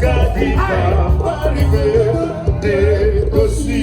Ka dịka mbara na-egosi.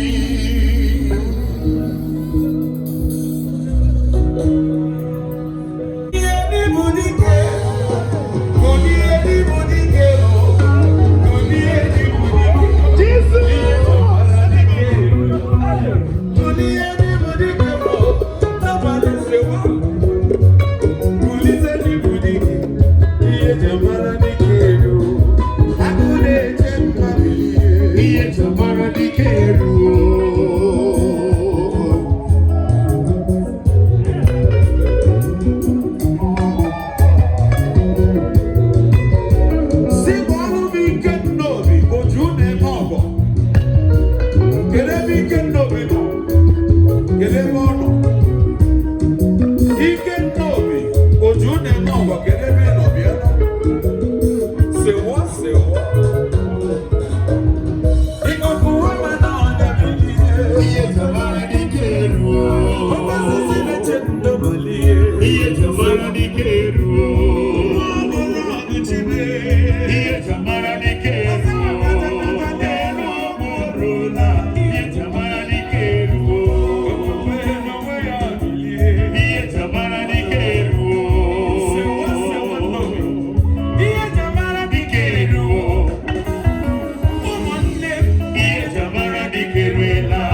Ihe jamara dike eruo. Si gbalụ m ike nnobi oju na-eme ọgọ. Kedu ebe ike nnobi nọ? Kedu ebe ọ nọ? Ike nnobi oju na-eme ọgọ, kedu ebe ị nọ? Bịa nọ. Sewa sewa. Ikuku ọma na ọnya bilie. Ihe jamara dike eruo. Osisi na-eche ndo bilie. Ihe jamara dike eruo. Ihe jamara dike eruo. Elu ugwu ruola. Ihe jamara dike eruo. Ihe jamara dike eruo. Ihe jamara dike eruo. Ụmụnne m, ihe jamara dike eruela.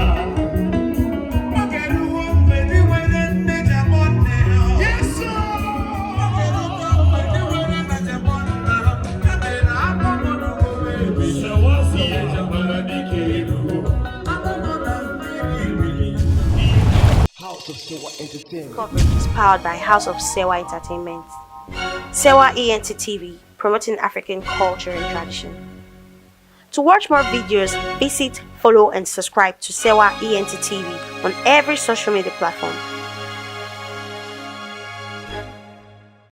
Oge ruo mgbe ndị nwere nne ji akpọ nne ha. Yes, sir. Oge ruo mgbe ndị nwere nna ji akpọ nna ha. Ya mere na akpọ m n'ugbo ebi. Ihe jamara dike eruo. Akpọ m na mmiri ebili. House of Sewa Entertainment. Coverage is powered by House of Sewa Entertainment. Sewa ENT TV, promoting African culture and tradition. To watch more videos, visit, follow, and subscribe to Sewa ENT TV on every social media platform.